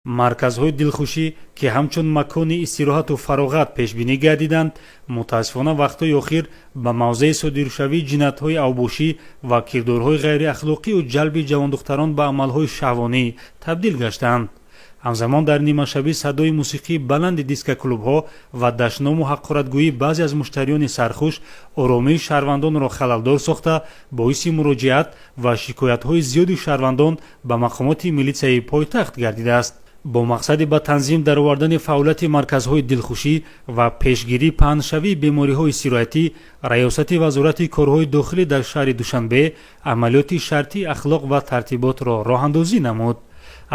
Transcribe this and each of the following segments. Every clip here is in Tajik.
Марказҳои дилхушӣ, ки ҳамчун макони истироҳату фароғат пешбинӣ гардиданд, мутаассифона, вақтҳои охир ба мавзеи содиршавии ҷиноятҳои авбошӣ ва кирдорҳои ғайриахлоқию ҷалби ҷавондухтарон ба амалҳои шаҳвонӣ табдил гаштаанд. Ҳамзамон, дар нимашабӣ садои мусиқии баланди дискоклубҳо ва дашному ҳақоратгӯии баъзе аз муштариёни сархуш оромии шаҳрвандонро халалдор сохта, боиси муроҷиат ва шикоятҳои зиёди шаҳрвандон ба мақомоти милитсияи пойтахт гардидааст. Бо мақсади ба танзим даровардани фаъолияти марказҳои дилхушӣ ва пешгирии паҳншавии бемориҳои сироятӣ, Раёсати Вазорати корҳои дохилӣ дар шаҳри Душанбе амалиёти шартии ахлоқ ва тартиботро роҳандозӣ намуд.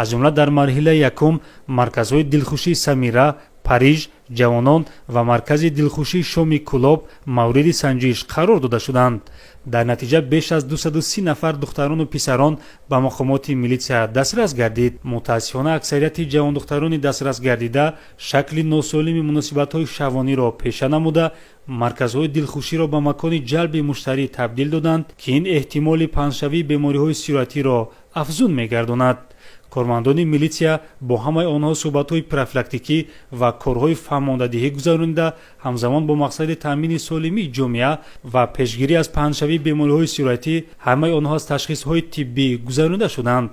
Аз ҷумла, дар марҳилаи якум марказҳои дилхушии «Самира», «Париж», «Ҷавонон» ва маркази дилхушии «Шоми Кӯлоб» мавриди санҷиш қарор дода шуданд. Дар натиҷа беш аз 230 нафар духтарону писарон ба мақомоти милитсия дастрас гардид. Мутаассифона, аксарияти ҷавондухтарони дастрас гардида шакли носолими муносибатҳои шаҳвониро пеша намуда, марказҳои дилхуширо ба макони ҷалби муштарӣ табдил доданд, ки ин эҳтимоли паҳншавии бемориҳои сироятиро афзун мегардонад. Кормандони милитсия бо ҳамаи онҳо суҳбатҳои профилактикӣ ва корҳои фаҳмондадиҳӣ гузаронида, ҳамзамон бо мақсади таъмини солимии ҷомеа ва пешгирӣ аз паҳншавии бемориҳои сироятӣ ҳамаи онҳо аз ташхисҳои тиббӣ гузаронида шуданд.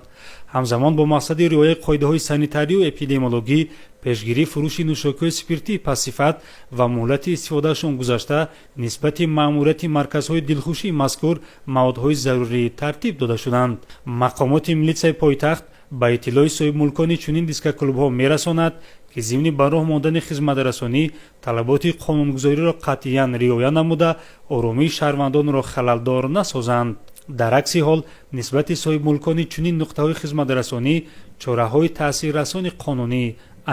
Ҳамзамон, бо мақсади риояи қоидаҳои санитарию эпидемиологӣ, пешгирии фурӯши нӯшокиҳои спиртии пастсифат ва муҳлати истифодаашон гузашта, нисбати маъмурияти марказҳои дилхушии мазкур маводҳои зарурӣ тартиб дода шуданд. Мақомоти милитсияи пойтахт ба иттилои соҳибмулкони чунин дискоклубҳо мерасонад, ки зимни ба роҳ мондани хизматрасонӣ талаботи қонунгузориро қатъиян риоя намуда, оромии шаҳрвандонро халалдор насозанд. Дар акси ҳол, нисбати соҳибмулкони чунин нуқтаҳои хизматрасонӣ чораҳои таъсиррасони қонунӣ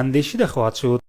андешида хоҳад шуд.